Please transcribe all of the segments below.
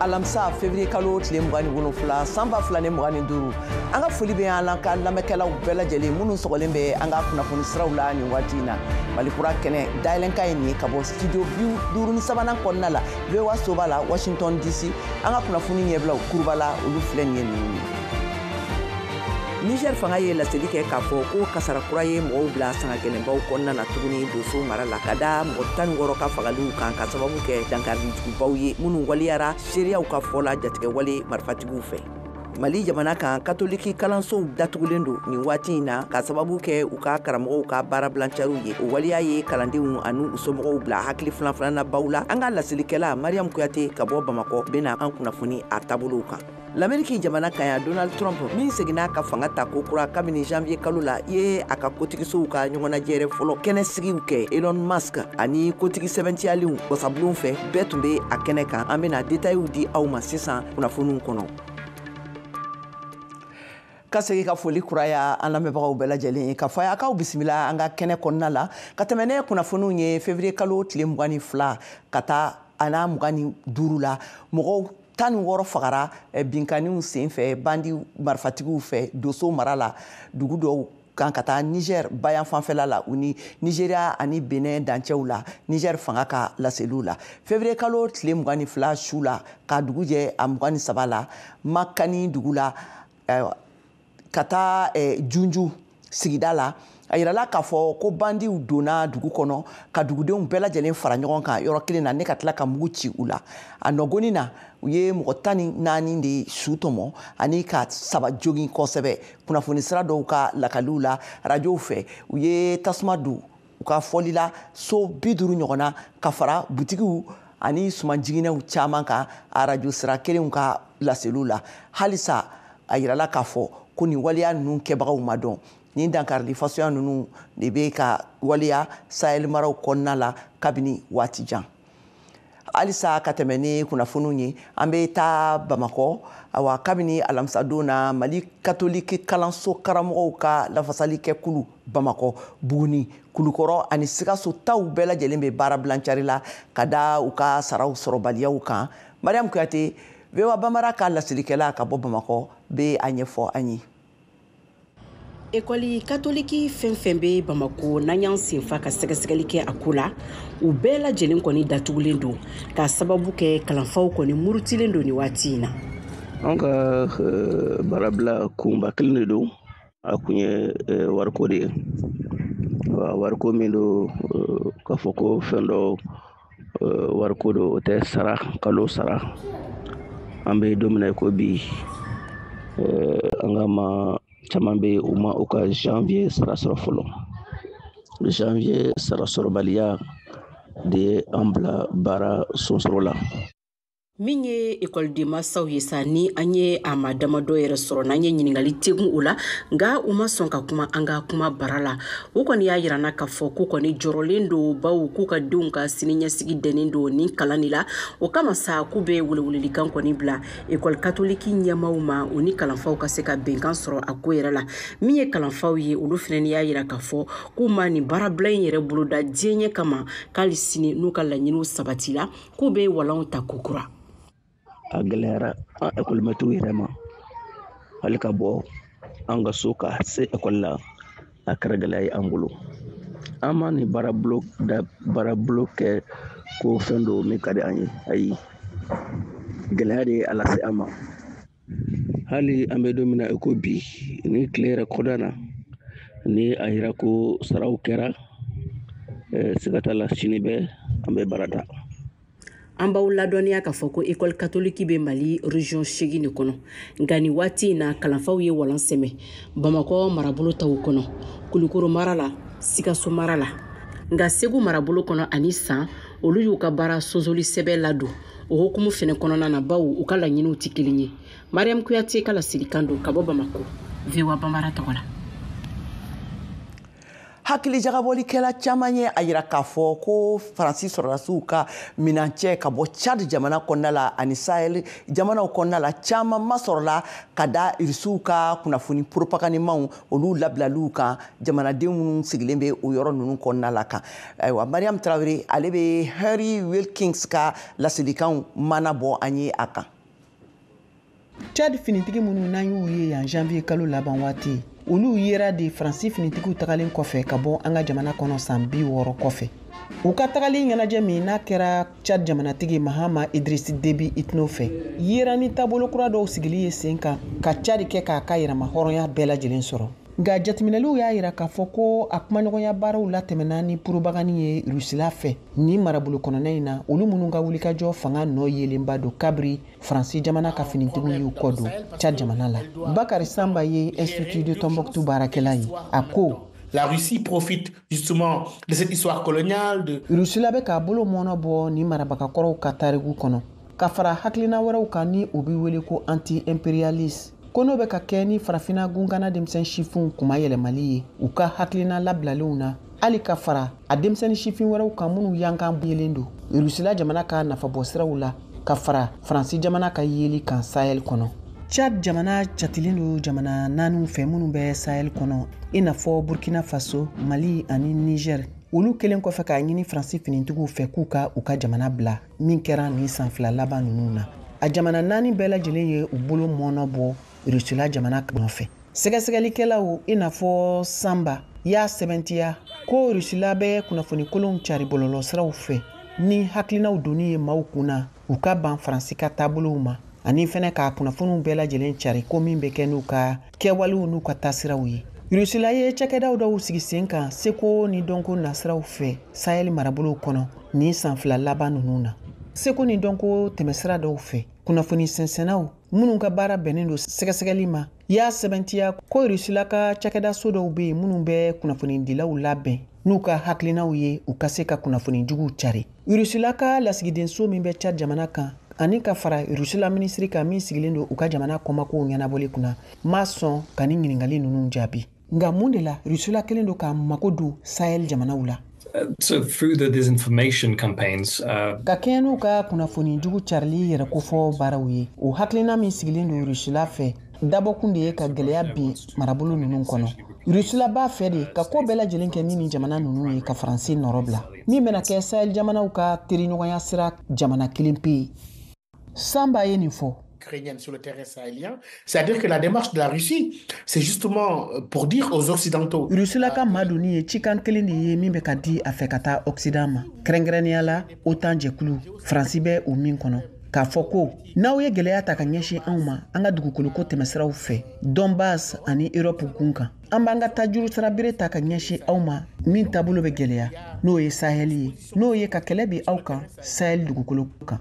Alamisa, février kalo tile 27, san 2025. An ka foli bɛ an ka lamɛnkɛlaw bɛɛ lajɛlen minnu sɔgɔlen bɛ an ka kunnafoni siraw la nin waati in na. Mali Kura kɛnɛ dayɛlɛnkan ye nin ye ka bɔ studio 53nan kɔnɔna la, VOA soba la, Washington DC. An ka kunnafoni ɲɛbilaw kuruba la, olu filɛ nin ye ninnu ye. Niger fanga ye laseli kɛ k'a fɔ ko kasara kura ye mɔgɔw bila sangagɛlɛnbaw kɔnɔna na tuguni Doso mara la, ka da mɔgɔ 16 ka fagaliw kan ka sababu kɛ dankarilijugubaw ye minnu waleyara seereyaw ka fɔ la jatigɛwale marifatigiw fɛ. Mali jamana kan, katoliki kalansow datugulen don nin waati in na ka sababu kɛ u ka karamɔgɔw ka baarabilancariw ye. O waleya ye kalandenw ani u somɔgɔw bila hakili filanfilannabaw la. An ka laselikɛla Mariam Kuyate ka bɔ Bamakɔ bɛna an kunnafoni a taabolow kan. Lamɛriki jamana kan yan, Donald Trump min seginna ka fanga ta ko kura kabini janvier kalo la, ye a ka kotigisow ka ɲɔgɔnnajɛrɛ fɔlɔ kɛnɛsigiw kɛ. Elon Musk ani kotigi sɛbɛntiyalenw wasabulon fɛ bɛɛ tun bɛ a kɛnɛ kan. An bɛna détails di aw ma sisan kunnafoniw kɔnɔ. Ka segin ka foli kuraya an lamɛnbagaw bɛɛ lajɛlen ye, ka fɔ a k'aw bisimila an ka kɛnɛ kɔnɔna la ka tɛmɛ ne kunnafoniw ye. Février kalo tile 22 ka taa a n'a 25 la, mɔgɔw 16 fagara binkanniw sen fɛ bandi marifatigiw fɛ Doso mara la, dugu dɔw kan ka taa Niger bayan fanfɛla la, u ni Nigeria ani Benin dancɛw la, Niger fanga ka laseliw la. Février kalo tile 22 su la ka dugu jɛ a 23 la, Makani dugu la ka taa Junju sigida la, a yirala k'a fɔ ko bandiw donna dugu kɔnɔ ka dugudenw bɛɛ lajɛlen fara ɲɔgɔn kan yɔrɔ kelen na ne ka tila ka mugu ci u la. A nɔgɔni na, u ye mɔgɔ 14 de su tɔmɔ ani ka saba jogin kosɛbɛ. Kunnafoni sira dɔw ka lakaliw la arajow fɛ, u ye tasuma don u ka fɔli la so 50 ɲɔgɔn na, ka fara butigiw ani sumanjiginɛw caman kan. Arajo sira kelenw ka laseliw la, halisa a yirala k'a fɔ ko nin waleya ninnu kɛbagaw ma dɔn. Nin dankarili fasuya ninnu de bɛ ka waleya Sahel maraw kɔnɔna la kabini waati jan. Halisa ka tɛmɛ ni kunnafoniw ye, an bɛ taa Bamakɔ. Awa, kabini alamisadon na, Mali katoliki kalanso karamɔgɔw ka lafasali kɛ kulu Bamakɔ, Buguni, Kulukɔrɔ ani Sikaso taw bɛɛ lajɛlen bɛ baara bilancari la ka da u ka saraw sɔrɔbaliyaw kan. Mariam Kuyate, VOA Bambara ka laselikɛla ka bɔ Bamakɔ, bɛ a ɲɛfɔ an ye. Ekɔli katoliki fɛn fɛn bɛ Bamako, n'an y'an senfa ka sɛgɛsɛgɛli kɛ a ko la, u bɛɛ lajɛlen kɔni datugulen don k'a sababu kɛ kalanfaw kɔni murutilen don nin waati in na. An ka baarabila kunba kelen de don. A kun ye wariko de ye. Wariko min don, k'a fɔ ko fɛn dɔ wariko don, o tɛ sara kalo sara. An bɛ don min na i ko bi, an ka ma caman bɛ u ma u ka janvier sara sɔrɔ fɔlɔ. Janvier sara sɔrɔbaliya de ye an bila baara sonsoro la. Min ye ekɔliden masaw ye sa, ni an ye a ma damadɔ yɛrɛ sɔrɔ n'an ye ɲininkali tegun o la, nka u ma sɔn ka kuma an ka kuma bara la. U kɔni y'a yira n na k'a fɔ k'u kɔni jɔrɔlen don, bawo k'u ka denw ka siniɲɛsigi dɛnnen don nin kalan de la. O kama sa, k'u bɛ welewelelikan kɔni bila ekɔli katoliki ɲɛmaaw ma, u ni kalanfaw ka se ka bɛnkan sɔrɔ a ko yɛrɛ la. Min ye kalanfaw ye, olu fana y'a yira k'a fɔ k'u ma nin baarabila in yɛrɛ boloda diɲɛ kama, k'ali sini n'u ka laɲiniw sabatila, k'u bɛ walanw ta kokura. A gɛlɛyara an ekɔlimɛtiriw yɛrɛ ma, hali ka bɔ an ka so ka se ekɔli la, a kɛra gɛlɛya ye an bolo. An ma nin baarabolo kɛ ko fɛn dɔ min ka di an ye, ayi, gɛlɛya de ye a lase an ma. Hali an bɛ don min na i ko bi, ni tile yɛrɛ kɔda na ni a yira ko saraw kɛra, siga t'a la, sini bɛɛ an bɛ baara da. An b'aw ladɔnniya k'a fɔ ko ekɔli katoliki bɛ Mali région 8 de kɔnɔ, nka nin waati in na, kalanfaw ye walan sɛmɛ Bamakɔ marabolo taw kɔnɔ, Kulukoro mara la, Sikaso mara la, nka Segu marabolo kɔnɔ ani San, olu y'u ka baara sonsoli sɛbɛn ladon o hukumu fɛnɛ kɔnɔna na, bawo u ka laɲiniw tɛ kelen ye. Mariam Kuyate ka laselikan don ka bɔ Bamako, VOA Bambara tɔgɔ la. Hakili jagabɔlikɛla caman ye a yira k'a fɔ ko Faransi sɔrɔdasiw ka minancɛ ka bɔ Tchad jamana kɔnɔna la ani Sahel jamanaw kɔnɔna la, caman ma sɔrɔla ka da Irisiw ka kunnafoni propagandimanw olu labilaliw kan jamanaden minnu sigilen bɛ o yɔrɔ ninnu kɔnɔna la kan. Ayiwa, Mariam Tarawele, ale bɛ Henry Wilkins ka laselikanw mana bɔ an ye a kan. Tchad finitigi minnu n'an y'u ye yan janvier kalo laban waati, olu yera de Faransi finitigiw tagalen kɔfɛ ka bɔ an ka jamana kɔnɔ san 60 kɔfɛ. U ka tagali ɲɛnajɛ min n'a kɛra Tchad jamanatigi Mahama Idriss Déby Itno fɛ, yera ni taabolo kura dɔw sigili ye sen kan ka Tchad kɛ k'a ka yɛrɛma hɔrɔnya bɛɛ lajɛlen sɔrɔ. Nka jateminɛliw y'a yira k'a fɔ ko a kumaɲɔgɔnya baaraw latɛmɛna ni purubagani ye Rusila fɛ ni marabolo kɔnɔna in na, olu minnu ka wulikajɔ fanga nɔ yelenba don kabiri Faransi jamana ka finitigiw y'u kɔ don Tchad jamana la. Bakari Samba ye Institut de Tombouctou baarakɛla ye. A ko La Russie profite justement de cette histoire coloniale. De Rusila bɛ k'a bolo mɔnɔ bɔ ni marabagakɔrɔw ka tariku kɔnɔ, ka fara hakilina wɛrɛw kan ni o bɛ wele ko anti-impérialiste, ko n'o bɛ ka kɛ ni farafinna gunkana denmisɛn sifinw kuma yɛlɛmali ye u ka hakilina labilalenw na, hali ka fara a denmisɛnnin sifin wɛrɛw kan minnu yankan yelen don Rusila jamana ka nafabɔ siraw la, ka fara Faransi jamana ka yeli kan Sahel kɔnɔ. Tchad jamana jatilen don jamana naaniw fɛ minnu bɛ Sahel kɔnɔ, i n'a fɔ Burkina Faso, Mali ani Niger. Olu kelen kɔfɛ k'a ɲini Faransi finitigiw fɛ k'u ka u ka jamana bila, min kɛra nin san 2 laban ninnu na. A jamana naani bɛɛ lajɛlen ye u bolo mɔnɔ bɔ Rusila jamana nɔfɛ. Sɛgɛsɛgɛlikɛlaw i n'a fɔ Sanba y'a sɛbɛntiya ko Rusila bɛ kunnafoni kolonw cari bɔlɔlɔsiraw fɛ ni hakilinaw donni ye maaw kun na u ka ban Faransi ka taabolow ma, ani fɛnɛ k'a kunnafoniw bɛɛ lajɛlen cari ko min bɛ kɛ n'u ka kɛwalew n'u ka taasiraw ye. Rusila ye cakɛdaw dɔw sigi sen kan seko ni dɔnko nasiraw fɛ Sahel marabolow kɔnɔ nin san 2 laban ninnu na. Seko ni dɔnko tɛmɛsira dɔw fɛ, kunnafoni sɛnsɛnnaw minnu ka baara bɛnnen don sɛgɛsɛgɛli ma y'a sɛbɛntiya ko Rusila ka cakɛdaso dɔw bɛ yen minnu bɛ kunnafonidilaw labɛn n'u ka hakilinaw ye u ka se ka kunnafoni juguw cari. Rusila ka lasigidenso min bɛ Tchad jamana kan, ani ka fara Rusila minisiri kan min sigilen don u ka jamana kɔmakow ɲɛnabɔli kunna, ma sɔn ka ni ɲininkali ninnu jaabi. Nka mun de la Rusila kelen don k'a mako don Sahel jamanaw la? So through the disinformation campaigns, ka kɛɲɛ n'u ka kunnafoni jugu carili yɛrɛ kofɔ baaraw ye, o hakilina min sigilen don Rusila fɛ, dabɔkun de ye ka gɛlɛya bin marabolo ninnu kɔnɔ. Rusila b'a fɛ de ka ko bɛɛ lajɛlen kɛ ni jamana ninnu ye ka Faransi nɔrɔ bila, min bɛna kɛ Sahel jamanaw ka teriɲɔgɔnya sira jamana kelen pe ye. Sanba ye nin fɔ. Sur le terrain sahélien, c'est-à-dire que la démarche de la Russie, c'est justement pour dire aux Occidentaux. Rusila ka madonni ye cikan kelen de ye min bɛ ka di a fɛ ka taa Occident ma, kɛrɛnkɛrɛnnenya la OTAN jɛkulu, Faransi bɛ o min kɔnɔ, k'a fɔ ko n'aw ye gɛlɛya ta ka ɲɛsin anw ma an ka dugukoloko tɛmɛsiraw fɛ Donbass ani Europe gun kan, an b'an ka tajuru sira bere ta ka ɲɛsin aw ma min taabolo bɛ gɛlɛya, n'o ye Sahel ye, n'o ye ka kɛlɛ bi aw kan Sahel dugukolo kan.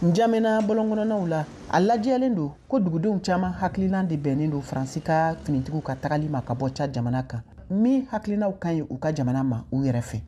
N'Djamena bɔlɔnkɔnɔnaw la, a lajɛlen don ko dugudenw caman hakilina de bɛnnen don Faransi ka finitigiw ka tagali ma ka bɔ Tchad jamana kan, min hakilinaw ka ɲi u ka jamana ma u yɛrɛ fɛ.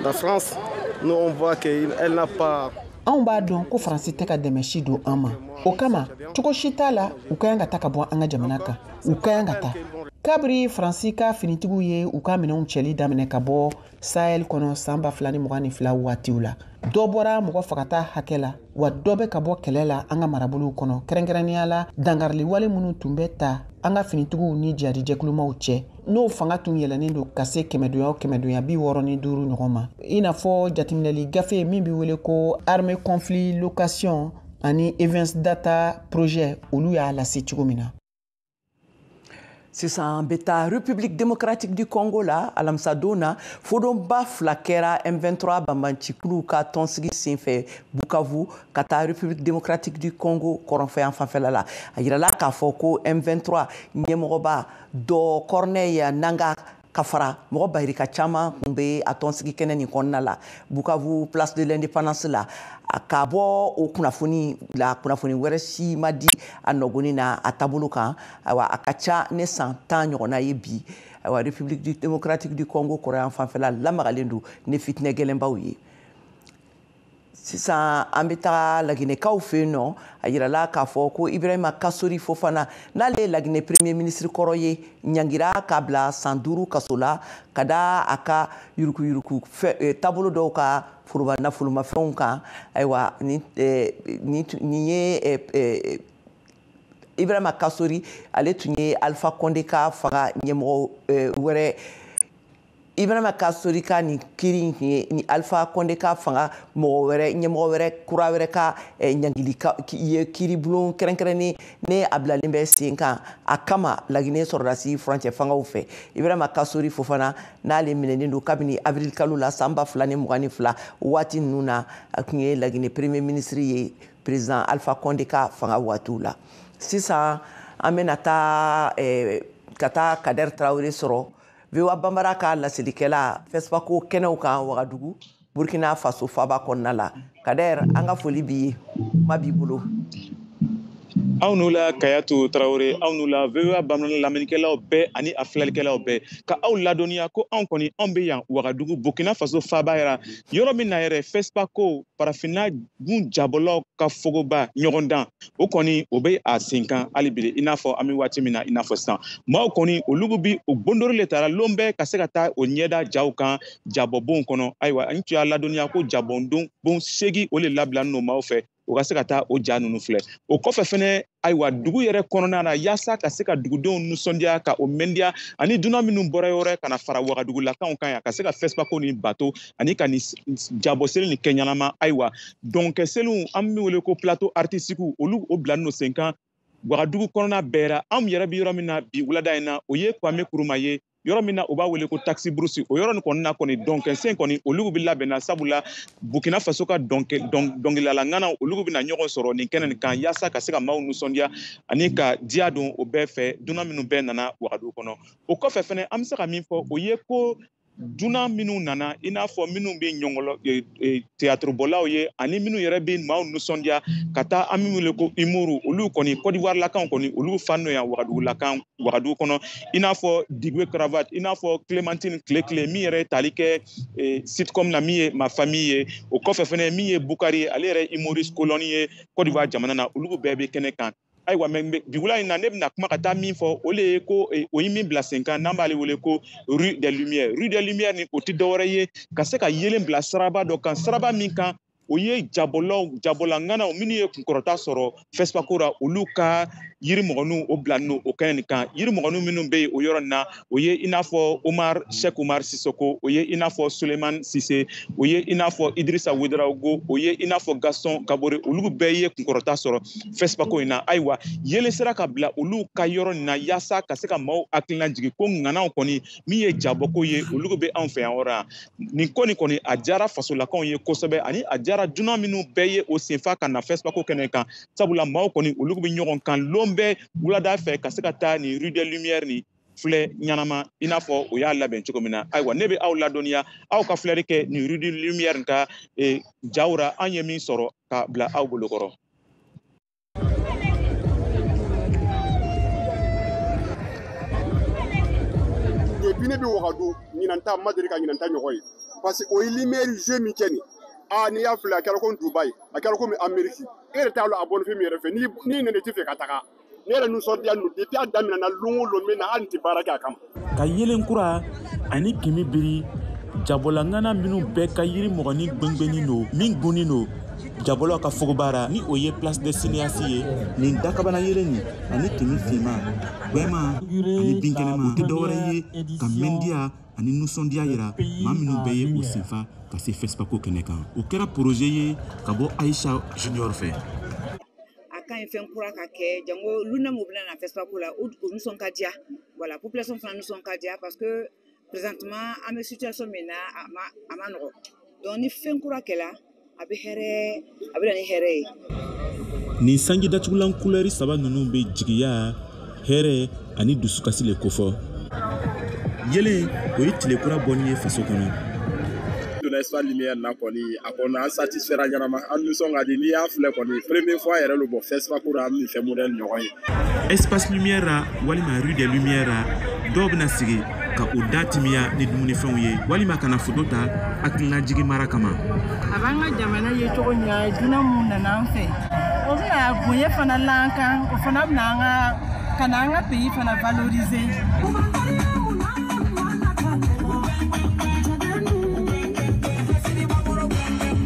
La France, nous on voit qu'elle n'a pas Anw b'a dɔn ko Faransi tɛ ka dɛmɛ si don an ma. O kama, cogo si t'a la u ka kan ka taa ka bɔ an ka jamana kan. U ka kan ka taa. Kabiri Faransi ka finitigiw ye u ka minɛnw cɛli daminɛ ka bɔ Sahel kɔnɔ san 2022 waatiw la, dɔ bɔra mɔgɔ fagata hakɛ la, wa dɔ bɛ ka bɔ kɛlɛ la an ka marabolow kɔnɔ, kɛrɛnkɛrɛnnenya la dangariliwale minnu tun bɛ ta an ka finitigiw ni jihadijɛkulumaw cɛ, n'o fanga tun yɛlɛnnen don ka se kɛmɛdonya o kɛmɛdonya 65 ɲɔgɔn ma, i n'a fɔ jateminɛli gafe min bɛ wele ko Armée Conflit Location ani Events Data Projet, olu y'a lase cogo min na. Sisan an bɛ taa République démocratique du Congo la. Alamisadon na, fodonba fila kɛra M23 banbancikuluw ka tɔnsigi senfɛ Bukavu ka taa République démocratique du Congo kɔrɔnfɛ yan fanfɛla la. A yirala k'a fɔ ko M23 ɲɛmɔgɔba dɔ, Corneille Nangaa, ka fara mɔgɔ bayirika caman kun bɛ a tɔnsigi kɛnɛ nin kɔnɔna la Bukavu, Place de l'Indépendance la. Ka bɔ o kunnafoni la, kunnafoni wɛrɛ si ma di a nɔgɔni na a taabolo kan. Ayiwa, a ka ca ne san 10 ɲɔgɔnna ye bi. Ayiwa, République démocratique du Congo kɔrɔ yan fanfɛla lamagalen don ni fitinɛ gɛlɛnbaw ye. Sisan an bɛ taga Laginɛkaw fɛ yen nɔ. A yirala k'a fɔ ko Ibrahima Kasori Fofana, n'ale ye Laginɛ premier ministre kɔrɔ ye, ɲangira k'a bila san 5 kaso la ka da a ka yurukuyuruku taabolo dɔw ka foroba nafolomafɛnw kan. Ayiwa, nin ye Ibrahima Kasori, ale tun ye Alpha Condé ka fanga ɲɛmɔgɔ wɛrɛ. Ibrahima Kassory ka nin kiiri in tun ye ni Alpha Condé ka fanga mɔgɔ wɛrɛ, ɲɛmɔgɔ wɛrɛ kura wɛrɛ ka ɲangili ye, kiiribulon kɛrɛnkɛrɛnnen ne a bilalen bɛ sen kan a kama Laginɛ sɔrɔdasi furancɛ fangaw fɛ. Ibrahima Kassory Fofana, n'ale minɛnen don kabini avril kalo la san 2022 waati ninnu na, a tun ye Laginɛ premier ministre ye président Alpha Condé ka fanga waatiw la. Sisan an bɛna taa ka taa Kader Traoré sɔrɔ, VOA Bambara ka laselikɛla FESPACO kɛnɛw kan Wagadugu, Burkina Faso faba kɔnɔna la. Kader, an ka foli b'i ye, kuma b'i bolo. Aw n'u la Kayatu Traoré, aw n'u la VOA Bamanan lamɛnnikɛlaw bɛɛ ani a filɛlikɛlaw bɛɛ, ka aw ladɔnniya ko anw kɔni anw bɛ yan Wagadugu, Burkina Faso faba yɛrɛ, yɔrɔ min na yɛrɛ FESPACO, farafinna gun jabɔlaw ka fogoba ɲɔgɔndan, o kɔni o bɛ a sen kan hali bi, i n'a fɔ an bɛ waati min na, i n'a fɔ sisan maaw kɔni olu bi o bondori le taara lon bɛɛ ka se ka taa o ɲɛda jaw kan jabɔbonw kɔnɔ. Ayiwa, an tun y'a ladɔnniya ko jabɔndon bon 8 o le labila n'o maaw fɛ, o ka se ka taa o ja ninnu filɛ. O kɔfɛ fɛnɛ, ayiwa, dugu yɛrɛ kɔnɔna na, yaasa ka se ka dugudenw nisɔndiya ka o mɛndiya ani dunan minnu bɔra yɔrɔ ka na fara Wagadugulakaw kan yan, ka se ka FESPACO ni bato ani ka nin jabɔseli nin kɛ ɲɛnama. Ayiwa, dɔnkɛseliw an bɛ wele ko plateau artistique, olu o bila n'o sen kan Wagadugu kɔnɔna bɛɛ ra. Anw yɛrɛ bɛ yɔrɔ min na bi wulada in na, o ye Kwame Nkrumah ye, yɔrɔ min na u b'a wele ko taxi brousse. O yɔrɔ nin kɔni na kɔni, dɔnkɛsen kɔni olu bɛ labɛnna, sabula Burkina Faso ka dɔnkilidala ŋanaw olu bɛna ɲɔgɔn sɔrɔ nin kɛnɛ nin kan, yaasa ka se ka maaw nisɔndiya ani ka diya don o bɛɛ fɛ, dunan minnu bɛɛ nana Wagadugu kɔnɔ. O kɔfɛ fɛnɛ, an bɛ se ka min fɔ, o ye ko dunan minnu nana, i n'a fɔ minnu bɛ ɲɔngɔlɔ théâtre-bɔlaw ye ani minnu yɛrɛ bɛ maaw nisɔndiya ka taa an min wele ko humour, olu kɔni Côte d'Ivoire lakaw kɔni olu fan n'o yan Wagadugulakan Wagadugu kɔnɔ, i n'a fɔ Digwe Cravate, i n'a fɔ Clémentine Cléclé min yɛrɛ ye tali kɛ sitcom na min ye Ma Famille ye. O kɔfɛ fɛnɛ, min ye Bukari ye, ale yɛrɛ humoriste colonne ye Côte d'Ivoire jamana na, olu bɛɛ bɛ kɛnɛ kan. Ayiwa, mɛ bi wula in na, ne bɛna kuma ka taa min fɔ, o le ye ko o ye min bila sen kan n'an b'ale wele ko rue des Lumières. Rue des Lumières ni o tɛ dɔwɛrɛ ye ka se ka yelen bila siraba dɔ kan, siraba min kan o ye jabɔlaw, jabɔlaŋanaw minnu ye kunkɔrɔta sɔrɔ FESPACO la, olu ka yirimɔgɔninw o bila n'o o kɛnɛ nin kan. Yirimɔgɔninw minnu bɛ yen o yɔrɔ nin na, o ye i n'a fɔ Omar Cheikh Omar Sissoko, o ye i n'a fɔ Suleiman Sise, o ye i n'a fɔ Idrissa Ouedraogo, o ye i n'a fɔ Gaston Kabore, olu bɛɛ ye kunkɔrɔta sɔrɔ FESPACO in na. Ayiwa, yelen sera ka bila olu ka yɔrɔ nin na yaasa ka se ka maaw hakilina jigin ko ŋanaw kɔni min ye jabɔko ye, olu bɛ anw fɛ yan yɔrɔ yan. Nin ko nin kɔni a diyara fasolakaw ye kosɛbɛ, ani a diyara dunan minnu bɛɛ ye o senfa ka na FESPACO kɛnɛ kan, sabula maaw kɔni olu bɛ ɲɔgɔn kan lon bɛɛ wulada fɛ ka se ka taa nin rue des Lumières nin filɛ ɲanama, i n'a fɔ o y'a labɛn cogo min na. Ayiwa, ne bɛ aw ladɔnniya aw ka filɛli kɛ nin rue des Lumières nin ka jaw ra, an ye min sɔrɔ ka bila aw bolokɔrɔ. Depuis ne bɛ Wagadugu, ɲinan ta ma deli ka ɲinan ta ɲɔgɔn ye, parce que o ye lumière jeu min kɛ nin, aa, n'i y'a filɛ a kɛra komi Dubaï, a kɛra komi Amérique, e yɛrɛ t'a lɔn a bɔnfin min yɛrɛ fɛ, n'i nana i tɛ fɛ ka taga. Ne yɛrɛ nisɔndiya don depuis a daminɛna, lon o lon min na, hali n tɛ baara kɛ a kama. Ka yelen kura ani kimi biri jabɔlaŋana minnu bɛɛ ka yiri mɔgɔnin gbɛngbɛnnin don min gunnen don jabɔlaw ka fogobaara, ni o ye place des cinéastes ye, nin dakabana yelen nin ani kimi finman, gbɛma ani binkɛnɛma, o tɛ dɔwɛrɛ ye ka mɛndiya ani nisɔndiya yira maa minnu bɛɛ ye o senfa ka se FESPACO kɛnɛ kan. O kɛra projet ye ka bɔ Aisha Junior fɛ. A ka ɲi fɛn kura ka kɛ, jango luna mun bɛna na FESPACO la, o nisɔn ka diya. Voilà, population fana nisɔn ka diya, parce que présentement an bɛ situation min na, a ma nɔgɔn. Donc ni fɛn kura kɛla, a bɛ hɛrɛ, a bɛ na ni hɛrɛ ye. Nin sanji datugulan kulɛri 3 ninnu bɛ jigiya, hɛrɛ ani dusukasi le kofɔ. Yelen o ye tile kura bɔnni ye faso kɔnɔ. Donna espace lumière na kɔni, a kɔni an satisfait ɲɛnama, an nisɔn ka di. N'i y'a filɛ kɔni, premier fois yɛrɛ lo bɔ FESPACO la an bɛ nin fɛn modèle ɲɔgɔn ye. Espace lumière ra walima rue des Lumières ra, dɔw bɛna sigi ka o da timiya ni dumunifɛnw ye, walima ka na foto ta hakilinajigi mara kama. A b'an ka jamana ye cogo ɲɛ, dunan mun nana an fɛ, o bɛna bonya fana l'an kan, o fana bɛna an ka ka na an ka pays fana valoriser.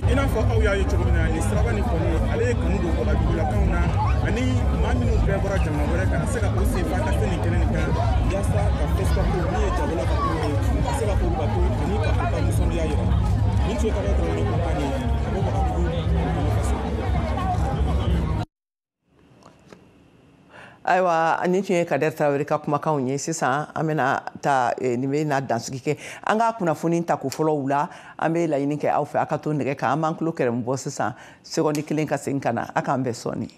I n'a fɔ aw y'a ye cogo min na, nin siraba nin kɔni ale ye kanu don Wagadugulakaw na Ani maa minnu bɛɛ bɔra jamana wɛrɛ kan se ka o senfa ka se nin kɛnɛ nin kan yaasa ka FESPACO min ye jagola ka ko ye ka se ka o bato ani ka u ka nisɔndiya yira. Nin tun ye Kadɛri Tarawele kumakan ye ka bɔ Wagadugu, Burkina Faso. Ayiwa, nin tun ye Kadɛri Tarawele ka kumakanw ye. Sisan an bɛna taa nin bɛ na dansigi kɛ an ka kunnafoni tako fɔlɔw la. An bɛ laɲini kɛ aw fɛ, a ka to nɛgɛ kan. An b'an tulo kɛrɛmu bɔ sisan seconde kelen ka segin ka na. A k'an bɛn sɔɔni.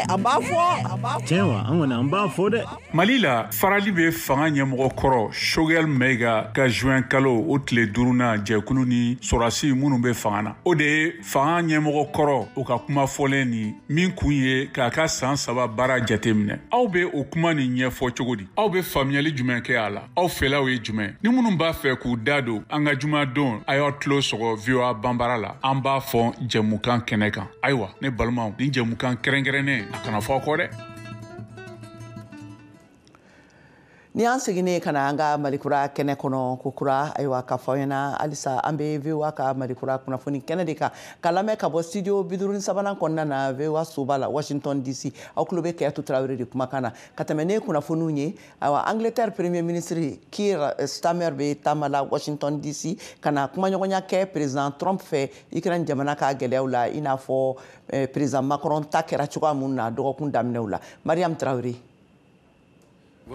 A b'a fɔ tiɲɛ wa, an kɔni an b'a fɔ dɛ. Mali la, farali bɛ fanga ɲɛmɔgɔ kɔrɔ Choguel Maïga ka juin kalo o tile 5nan jɛkulu ni sɔrɔdasi minnu bɛ fanga na, o de ye fanga ɲɛmɔgɔ kɔrɔ o ka kuma fɔlen ni min kun ye k'a ka san 3 baara jateminɛ. Aw bɛ o kuma nin ɲɛfɔ cogo di? Aw bɛ faamuyali jumɛn kɛ a la? Aw fɛlaw ye jumɛn? Ni minnu b'a fɛ k'u da don an ka jumadon, a y'aw tulo sɔgɔ VOA Banbara la. An b'a fɔ jɛmukan kɛnɛ kan. Ayiwa ne balimaw, nin jɛmukan kɛrɛnkɛrɛnnen a kana fɔ kɔ dɛ. Ni an seginnen ka na an ka Malikura kɛnɛ kɔnɔ ko kura, ayiwa, ka fɔ aw ɲɛna halisa an bɛ VOA ka Malikura kunnafoni kɛnɛ de kan ka lamɛn ka bɔ studio 53nan kɔnɔna na, VOA soba la, Washington DC. Aw tulo bɛ Kayatu Tarawele de kumakan na ka tɛmɛ ne kunnafoniw ye. Ayiwa, Angleterre premier ministre Keir Starmer bɛ taama la Washington DC ka na kumaɲɔgɔnya kɛ président Trump fɛ Ukraine jamana ka gɛlɛyaw la, i n'a fɔ président Macron ta kɛra cogoya mun na dɔgɔkun daminɛw la. Mariam Tarawele.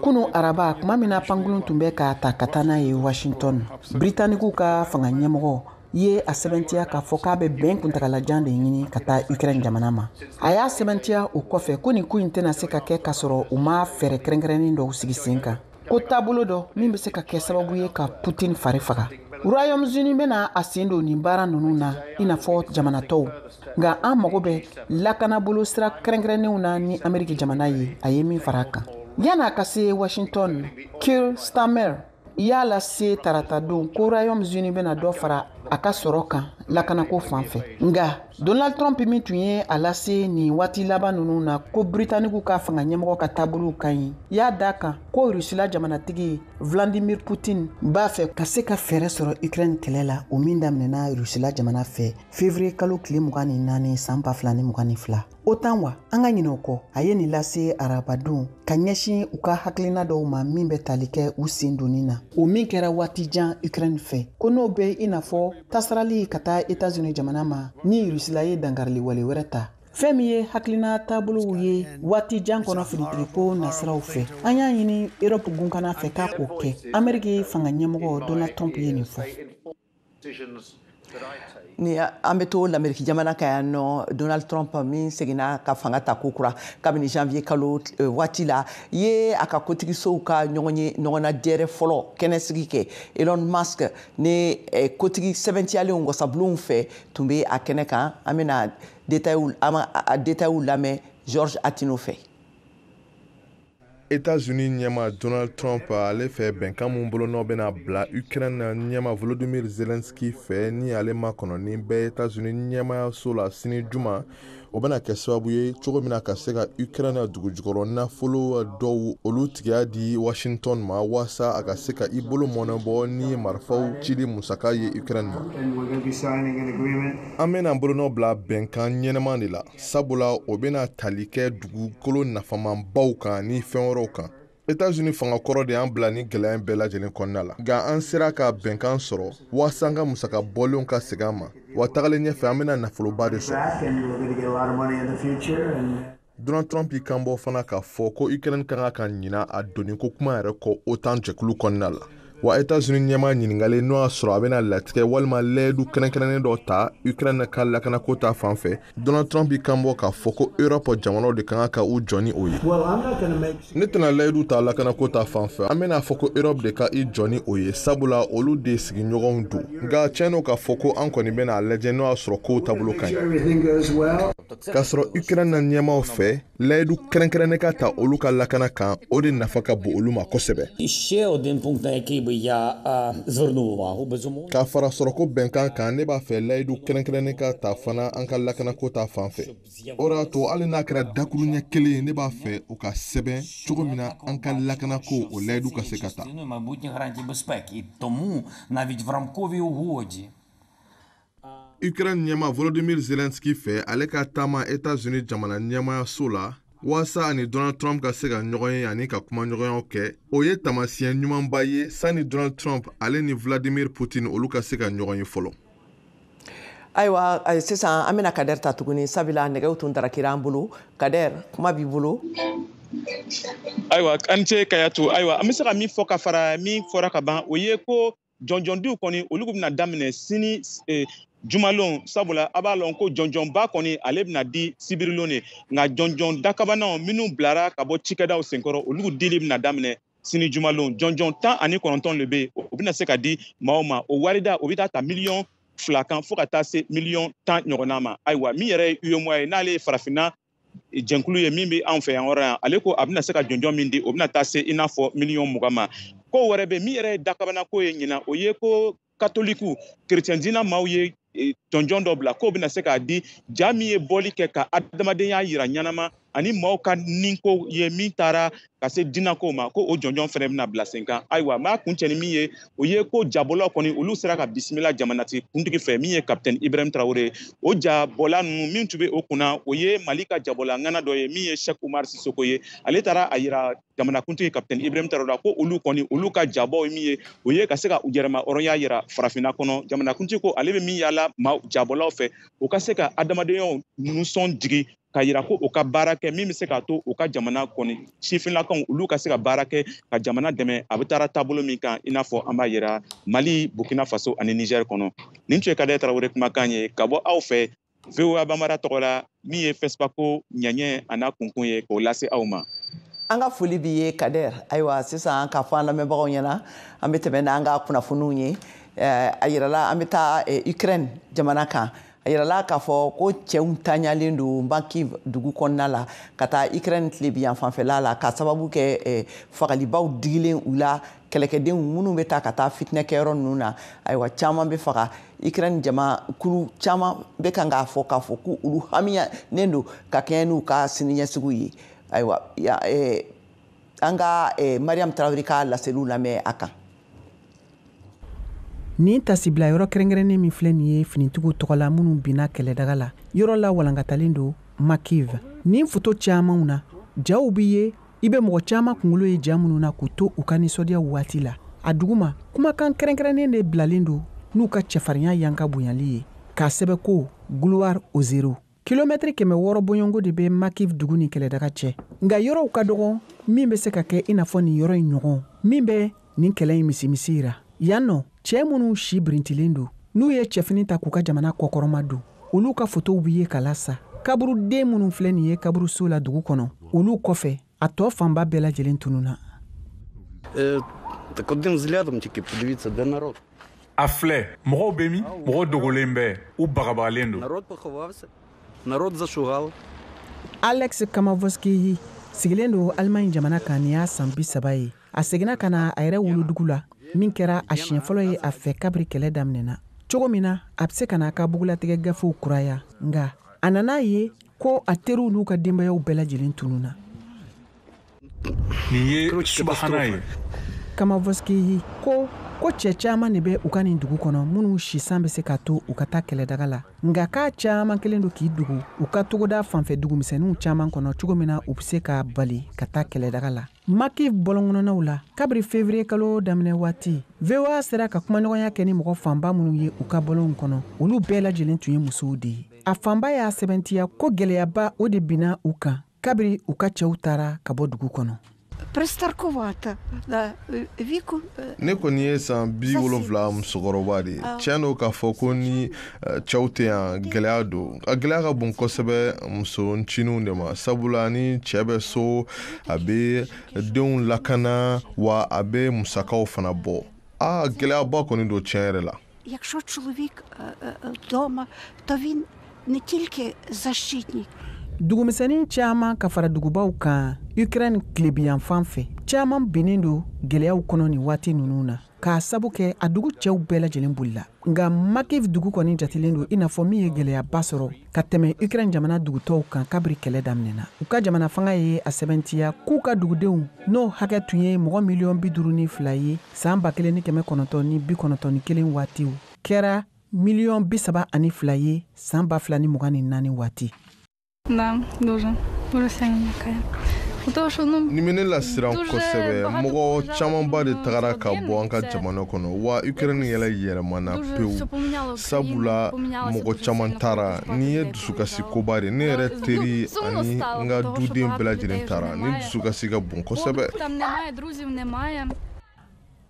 Kunu araba, tuma min na pankurun tun bɛ ka ta ka taa n'a ye Washington, Britanikiw ka fanga ɲɛmɔgɔ ye a sɛbɛntiya k'a fɔ k'a bɛ bɛn kuntagalajan de ɲini ka taa Ukraine jamana ma. A y'a sɛbɛntiya o kɔfɛ ko nin ko in tɛna se ka kɛ k'a sɔrɔ u ma fɛɛrɛ kɛrɛnkɛrɛnnen dɔw sigi sen kan, ko taabolo dɔ min bɛ se ka kɛ sababu ye ka Putin fari faga. Royaume-Uni bɛna a sen don nin baara ninnu na i n'a fɔ jamana tɔw, nka an mago bɛ lakanabolo sira kɛrɛnkɛrɛnnenw na ni Ameriki jamana ye, a ye min fara a kan. Yan'a ka se Washington, Keir Starmer y'a lase taratadon ko Royaume-Uni bɛna dɔ fara a ka sɔrɔ kan lakanako fan fɛ. Nka Donald Trump min tun ye a lase nin waati laban ninnu na ko Britanikiw ka fanga ɲɛmɔgɔ ka taabolow ka ɲi, y'a da kan ko Rusila jamanatigi Vladimir Putin b'a fɛ ka se ka fɛɛrɛ sɔrɔ Ukraine kɛlɛ la, o min daminɛna Rusila jamana fɛ février kalo tile 24 san 2022. OTAN wa, an ka ɲinɛ o kɔ, a ye nin lase arabadon ka ɲɛsin u ka hakilina dɔw ma min bɛ tali kɛ u sen donni na, o min kɛra waati jan Ukraine fɛ, ko n'o bɛ i n'a fɔ tasarali ka taa États-Unis jamana ma ni Rusila ye dankarili wale wɛrɛ ta. Fɛn min ye hakilina taabolow ye waati jan kɔnɔ finitigiko nasiraw fɛ, an y'a ɲini Europe gunkana fɛ k'a k'o kɛ. Ameriki fanga ɲɛmɔgɔ Donald Trump ye nin fɔ. Ni an bɛ to l'Amérique jamana kan yan nɔ, Donald Trump min seginna ka fanga ta ko kura kabini janvier kalo waati la, ye a ka kotigisow ka ɲɔgɔnna dɛrɛ fɔlɔ kɛnɛsigi kɛ. Elon Musk ni kotigi sɛbɛntiyalenw wasabulonw fɛ tun bɛ a kɛnɛ kan. An bɛna détails lamɛn George Atino fɛ. États-Unis ɲɛma Donald Trump ale fɛ bɛnkan mun bolonɔ bɛna bila Ukraine ɲɛma Volodymyr Zelensky fɛ ni ale makɔnɔni bɛ États-Unis ɲɛmayaso la sini juma, o bɛna kɛ sababu ye cogo min na ka se ka Ukraine dugujukɔrɔ nafolo dɔw olu tigiya di Washington ma, waasa a ka se ka i bolo mɔnɛbɔ ni marifaw cili musaka ye Ukraine ma. An bɛna bolonɔ bila bɛnkan ɲɛnɛman de la, sabula o bɛna tali kɛ dugukolo nafamanbaw kan ni fɛn wɛrɛw kan. États-Unis fanga kɔrɔ de y'an bila ni gɛlɛya in bɛɛ lajɛlen kɔnɔna la, nka an sera ka bɛnkan sɔrɔ waasa an ka musaka bɔlenw ka segin an ma, wa tagalen ɲɛfɛ an bɛna nafoloba de sɔrɔ. Donald Trump y'i kanbɔ fana k'a fɔ ko Ukraine ka kan ka ɲina a donni ko kuma yɛrɛ kɔ OTAN jɛkulu kɔnɔna la. Wa États-Unis ɲɛmaa ɲininkalen n'o y'a sɔrɔ a bɛna latigɛ walima layidu kɛrɛnkɛrɛnnen dɔ ta Ukraine ka lakanako ta fan fɛ, Donald Trump y'i kanbɔ k'a fɔ ko Europe jamanaw de ka kan ka u jɔ ni o ye. Ne tɛna layidu ta lakanako ta fan fɛ, an bɛna fɔ ko Europe de ka i jɔ ni o ye, sabula olu de sigiɲɔgɔnw don. Nka tiɲɛ don k'a fɔ ko an kɔni bɛna a lajɛ n'o y'a sɔrɔ kow taabolo ka ɲi. K'a sɔrɔ Ukraine na ɲɛmaaw fɛ, layidu kɛrɛnkɛrɛnnen ka ta olu ka lakana kan, o de nafa ka bon olu ma kosɛbɛ. K'a fara sɔrɔko bɛnkan kan, ne b'a fɛ layidu kɛrɛnkɛrɛnnen ka ta fana an ka lakanako ta fan fɛ. O de y'a to hali n'a kɛra dakuruɲɛ kelen ye, ne b'a fɛ o ka sɛbɛn cogo min na an ka lakanako o layidu ka se ka ta. Ukraine ɲɛmaa Volodymyr Zelensky fɛ ale ka taama États-Unis jamana ɲɛmaayaso la walasa ani Donald Trump ka se ka ɲɔgɔn ye ani ka kumaɲɔgɔnyaw kɛ, o ye taamasiyɛn ɲumanba ye sani Donald Trump ale ni Vladimir Putin olu ka se ka ɲɔgɔn ye fɔlɔ. Ayiwa, sisan an bɛna Kader ta tuguni, sabula nɛgɛw tun tarakira an bolo. Kader, kuma b'i bolo. Ayiwa, an ce Kayatu. Ayiwa, an bɛ se ka min fɔ ka fara min fɔra ka ban, o ye ko jɔnjɔndiw kɔni olu bɛna daminɛ sini jumalon, sabula a b'a lɔn ko jɔnjɔnba kɔni ale bɛna di sibirilon de, nka jɔnjɔn dakabanaw minnu bilara ka bɔ cikɛdaw senkɔrɔ, olu dili bɛna daminɛ sini jumalon. Jɔnjɔn 19 de bɛ yen, o bɛna se ka di maaw ma. O warida o bɛ taa ta miliyɔn 2 kan fo ka taa se miliyɔn 10 ɲɔgɔnna ma. Ayiwa, min yɛrɛ ye UEMOA ye, n'ale ye farafinna jɛnkulu ye min bɛ anw fɛ yan yɔrɔ yan, ale ko a bɛna se ka jɔnjɔn min di, o bɛna taa se i n'a fɔ miliyɔn 20 ma. Ko wɛrɛ bɛ min yɛrɛ ye dakabanako ye ɲinan, o ye ko katoliku kerecɛn diinɛ maaw ye jɔnjɔn dɔ bila k'o bɛna se k'a di ja min ye bɔli kɛ ka adamadenya yira ɲɛnama ani maaw ka ninko ye min taara ka se diinɛkow ma, ko o jɔnjɔn fɛnɛ bɛna bila sen kan. Ayiwa, n b'a kuncɛ ni min ye, o ye ko jabɔlaw kɔni olu sera ka bisimila jamanatigi kuntigi fɛ min ye kapitɛni Ibrahim Traoré ye. O jabɔla ninnu min tun bɛ o kunna, o ye Mali ka jabɔla ŋana dɔ ye min ye Cheikh Oumar Sissoko ye. Ale taara a yira jamanakuntigi kapitɛni Ibrahim Traoré la ko olu kɔni olu ka jabɔw ye min ye, o ye ka se ka u yɛrɛma hɔrɔnya yira farafinna kɔnɔ. Jamanakuntigi ko ale bɛ min yaala maaw jabɔlaw fɛ, o ka se ka adamadenyaw nisɔn jigi ka yira ko o ka baara kɛ min bɛ se k'a to u ka jamana kɔni sifinnakaw olu ka se ka baara kɛ ka jamana dɛmɛ a bɛ taara taabolo min kan, i n'a fɔ an b'a yira Mali, Burkina Faso ani Niger kɔnɔ. Nin tun ye Kader Traoré kumakan ye ka bɔ aw fɛ VOA Bambara tɔgɔ la, min ye FESPACO ɲɛɲɛ a n'a kunkun ye k'o lase aw ma. An ka foli b'i ye Kader. Ayiwa, sisan k'a fɔ an lamɛnbagaw ɲɛna, an bɛ tɛmɛ n'an ka kunnafoniw ye. A yirala an bɛ taa Ukraine jamana kan. A yirala k'a fɔ ko cɛw taɲalen don Kharkiv dugu kɔnɔna la ka taa Ukraine tilebiyan fanfɛla la, k'a sababu kɛ fagalibaw digilen u la, kɛlɛkɛdenw minnu bɛ taa ka taa fitinɛkɛyɔrɔ ninnu na. Ayiwa, caman bɛ faga. Ukraine jama kulu caman bɛ kan k'a fɔ k'u olu hamiyanen don ka kɛɲɛ n'u ka siniɲɛsigiw ye. Ayiwa, an ka Mariam Traoré ka laseliw lamɛn a kan. Nin tasibila yɔrɔ kɛrɛnkɛrɛnnen min filɛ nin ye finitigiw tɔgɔ la minnu binna kɛlɛdaga la, yɔrɔ la walankatalen don Makiv. Nin foto camanw na, jaw b'i ye, i bɛ mɔgɔ caman kunkolo ye ja minnu na k'u to u ka nisɔndiya waati la. A duguma, kumakan kɛrɛnkɛrɛnnen de bilalen don n'u ka cɛfarinya yanka bonyali ye, k'a sɛbɛn ko gloire aux héros. Kilomɛtiri 600 bɔɲɔgɔnko de bɛ Makiv dugu ni kɛlɛdaga cɛ, nka yɔrɔw ka dɔgɔ min bɛ se ka kɛ i n'a fɔ nin yɔrɔ in ɲɔgɔn min bɛ nin kɛlɛ in misimisi yira. Yan nɔ, cɛ minnu si birintilen don n'u ye cɛfini ta k'u ka jamana kɔkɔrɔma don, olu ka fotow bɛ ye ka lasa. Kaburuden minnu filɛ nin ye kaburuso la dugu kɔnɔ, olu kɔfɛ a tɔ fanba bɛɛ lajɛlen tununna. A filɛ, mɔgɔw bɛ min? Mɔgɔw dogolen bɛ, u bagabagalen don. Alex Kamavoski sigilen don Allemagne jamana kan nin y'a san 30 ye. A seginna ka na a yɛrɛ wolodugu la, min kɛra a siɲɛ fɔlɔ ye a fɛ kabiri kɛlɛ daminɛna. Cogo min na a bɛ se ka n'a ka bugulatigɛ gafew kuraya, nka a nana ye ko a teriw n'u ka denbayaw bɛɛ lajɛlen tununna. Nin ye subahana ye. Kamavoski ko cɛ caman de bɛ u ka nin dugu kɔnɔ minnu sisan bɛ se ka to u ka taa kɛlɛdaga la, nka k'a caman kelen don k'i dogo u ka togoda fanfɛ dugumisɛnninw caman kɔnɔ cogo min na u bɛ se ka bali ka taa kɛlɛdaga la. Makiv bɔlɔnkɔnɔnaw la, kabiri février kalo daminɛ waati, VOA sera ka kumaɲɔgɔnya kɛ ni mɔgɔ fanba minnu ye u ka bɔlɔnw kɔnɔ, olu bɛɛ lajɛlen tun ye musow de ye. A fanba y'a sɛbɛntiya ko gɛlɛyaba o de binna u kan kabiri u ka cɛw taara ka bɔ dugu kɔnɔ. Ne kɔni ye san 70 musokɔrɔba de ye. Tiɲɛ don k'a fɔ ko ni cɛw tɛ yan, gɛlɛya don. A gɛlɛya ka bon kosɛbɛ muso ncininw de ma, sabula ni cɛ bɛ so, a bɛ denw lakana wa a bɛ musakaw fana bɔ. Aa, gɛlɛyaba kɔni don tiɲɛ yɛrɛ la. Якщо чоловік вдома, то він не тільки защитник. Dugumisɛnnin caman ka fara dugubaw kan Ukraine tilebiyanfan fɛ, caman binnen don gɛlɛyaw kɔnɔ nin waati ninnu na, k'a sabu kɛ a dugu cɛw bɛɛ lajɛlen bolila. Nka Makiv dugu kɔni jatelen don i n'a fɔ min ye gɛlɛyaba sɔrɔ ka tɛmɛ Ukraine jamana dugutɔw kan kabiri kɛlɛ daminɛna. U ka jamana fanga ye a sɛbɛntiya k'u ka dugudenw n'o hakɛ tun ye mɔgɔ miliyɔn 52 ye san 1991 waatiw kɛra 32 miliyɔn ye san 2024 waati. Nin bɛ ne lasiran kosɛbɛ. Mɔgɔ camanba de tagara ka bɔ an ka jamana kɔnɔ, wa Ukraine yɛrɛ yɛlɛmana pewu, sabula mɔgɔ caman taara. Nin ye dusukasi koba de. Ne yɛrɛ teri ani n ka duden bɛɛ lajɛlen taara. Nin dusukasi ka bon kosɛbɛ.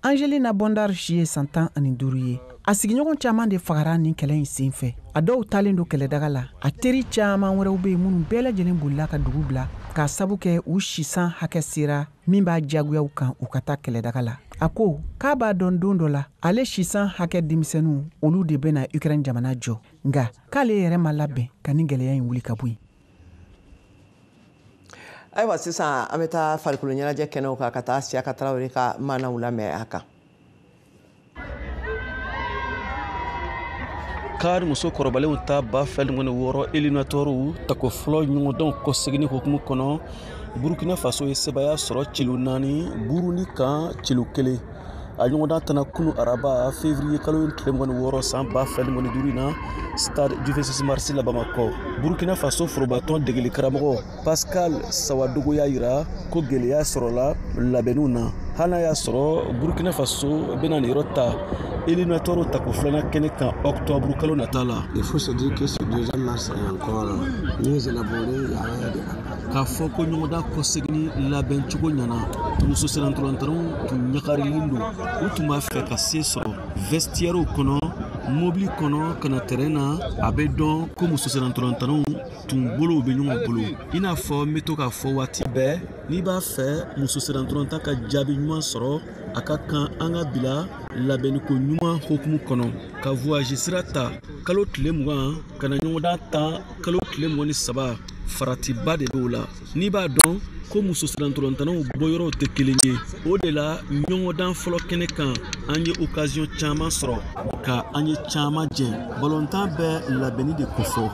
Angelina Bondar si ye san 15 ye. A sigiɲɔgɔn caman de fagara nin kɛlɛ in sen fɛ. A dɔw talen don kɛlɛdaga la. A teri caman wɛrɛw bɛ yen minnu bɛɛ lajɛlen bolila ka dugu bila k'a sabu kɛ u sisan hakɛ sera min b'a jagoyaw kan u ka taa kɛlɛdaga la. A ko k'a b'a dɔn don dɔ la, ale sisan hakɛ denmisɛnninw, olu de bɛna Ukraine jamana jɔ, nka k'ale yɛrɛ ma labɛn ka nin gɛlɛya in wuli ka bɔ yen. Ayiwa, sisan an bɛ taa farikolo ɲɛnajɛ kɛnɛw kan ka taa Siyaka Tarawele ka maanaw lamɛn a kan. CAN muso kɔrɔbalenw ta 2026 éliminatoires tako fɔlɔ ɲɔgɔndanw kɔseginni hukumu kɔnɔ, Burukina Faso ye sebaya sɔrɔ celu 4 Burundi kan celu 1. A ɲɔgɔndan tana kunu araba, février kalo tile 26 san 2025 na, stade du 26 mars la Bamakɔ. Burukina Faso forobatɔn degeli karamɔgɔ Pascal Sawadogo y'a yira ko gɛlɛya sɔrɔla labɛnniw na, hali n'a y'a sɔrɔ Burukina Faso bɛna nin yɔrɔ ta éliminatoire tako filanan kɛnɛ kan octobre kalo nata la. Il faut se dire que ce deuxième match est encore mieux élaboré, il y a des K'a fɔ ko ɲɔgɔndan kɔseginni labɛncogo ɲɛna, muso sennantolatannaw tun ɲagarilen don. U tun b'a fɛ ka se sɔrɔ vestiaire kɔnɔ, mobili kɔnɔ, ka na terrain na. A bɛ dɔn ko muso sennantolatannaw tun bolow bɛ ɲɔgɔn bolo. I n'a fɔ n bɛ to k'a fɔ waati bɛɛ, n'i b'a fɛ muso sennantolatan ka jaabi ɲuman sɔrɔ, a ka kan an ka bila labɛnniko ɲuman hukumu kɔnɔ. Ka voyage sira ta kalo tile 20 ka na ɲɔgɔndan tan kalo tile 23, faratiba de b'o la. N'i b'a dɔn ko muso sennantolatannaw bɔyɔrɔw tɛ kelen ye, o de la ɲɔgɔndan fɔlɔ kɛnɛ kan, an ye occasion caman sɔrɔ ka an ye caman jɛ. Balontan bɛ labɛnni de kofɔ.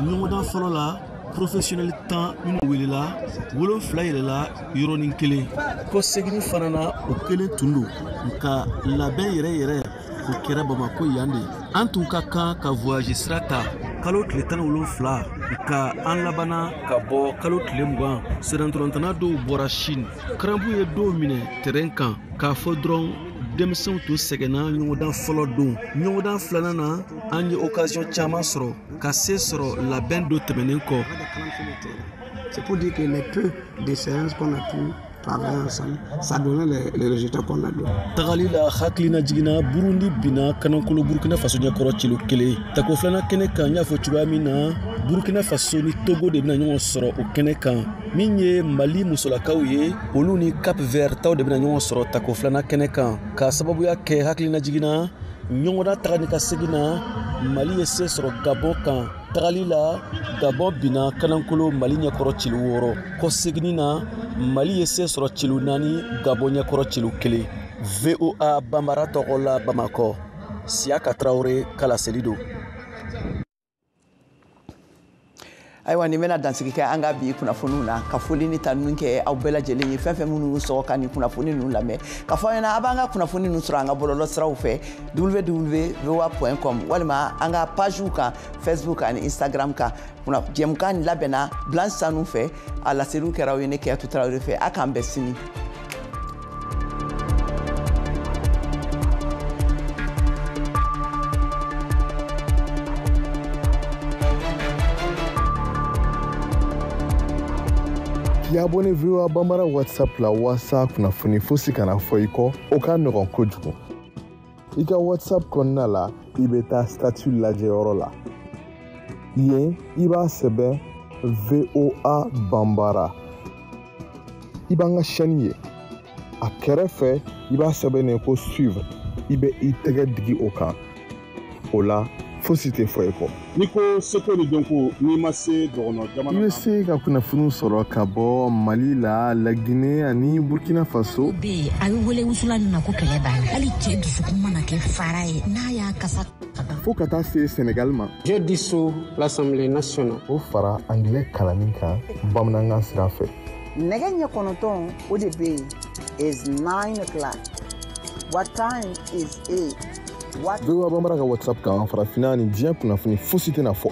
Ɲɔgɔndan fɔlɔ la, professionnel 10 minnu welela, 7 yɛlɛla yɔrɔnin kelen. Kɔseginni fana na, o kelen tun don, nka labɛn yɛrɛ yɛrɛ, o kɛra Bamako yan de. An tun ka kan ka voyage sira ta kalo tile 17, nka an labanna ka bɔ kalo tile 20. Sennantolatanna dɔw bɔra Chine, crampe ye dɔw minɛ terrain kan. K'a fɔ dɔrɔn, denmisɛnw tun sɛgɛnna ɲɔgɔndan fɔlɔ don. Ɲɔgɔndan filanan na, an ye occasion caman sɔrɔ ka se sɔrɔ labɛn dɔ tɛmɛnen kɔ. C'est pour dire que les peu de séances qu'on a pu travailler ensemble, ça donnait les résultats qu'on a donnés. Tagali la, hakilina jiginna, Burundi binna kanankolo Burukina Faso ɲɛkɔrɔ celu 1. Tako filanan kɛnɛ kan, n y'a fɔ cogoya min na, Burukina Faso ni Togo de bɛna ɲɔgɔn sɔrɔ o kɛnɛ kan. Min ye Mali musolakaw ye, olu ni Cap Vert taw de bɛna ɲɔgɔn sɔrɔ tako filanan kɛnɛ kan. K'a sababuya kɛ hakilina jiginna, ɲɔgɔndan taga ni ka segin na, Mali ye se sɔrɔ Gabon kan. Tagali la, Gabon binna kanankolo Mali ɲɛkɔrɔ celu 6. Kɔseginni na, Mali ye se sɔrɔ celu 4 Gabon ɲɛkɔrɔ celu 1. VOA Banbara tɔgɔ la Bamakɔ, Siyaka Tarawele ka laseli don. Ayiwa, nin bɛna dansigi kɛ an ka bi kunnafoniw na. Ka foli ni tanuni kɛ aw bɛɛ lajɛlen ye, fɛn fɛn minnu sɔgɔ ka nin kunnafoni ninnu lamɛn. Ka fɔ aw ɲɛna, a b'an ka kunnafoni ninnu sɔrɔ an ka bɔlɔlɔ siraw fɛ, www.voa.com, walima an ka pagew kan, Facebook ani Instagram kan. Jɛmukan nin labɛnna Blanche Sanu fɛ, a laseliw kɛra aw ye ne Keyatu Tarawele fɛ. A k'an bɛn sini. K'i abonné VOA Bambara WhatsApp la walasa kunnafoni fosi kana fɔ i kɔ, o ka nɔgɔn kojugu. I ka WhatsApp kɔnɔna la, i bɛ taa statut lajɛyɔrɔ la. Yen, i b'a sɛbɛn VOA Bambara. I b'an ka chaîne ye. A kɛrɛfɛ, i b'a sɛbɛn ko suivre. I bɛ i tɛgɛ digi o kan. O la, fosi tɛ fɔ i kɔ. N'i ko seko ni dɔnko, n'i ma se dɔgɔnɔ jamana I bɛ se ka kunnafoniw sɔrɔ ka bɔ Mali la, Laginɛ ani Burkina Faso. Bɛ yen, a bɛ wele wusula min ma ko kɛlɛ banna, hali cɛ dusukun mana kɛ fara ye n'a y'a kasa. Fo ka taa se Senegal ma. Je dissous l'Assemblée nationale. O fara angilɛ kalanni kan bamanankan sira fɛ. Nɛgɛ ɲɛ 9, o de bɛ yen, is 9 o'clock. What time is it? VOA Bambara ka WhatsApp kan, farafinna ni diɲɛ kunnafoni fosi tɛna fɔ.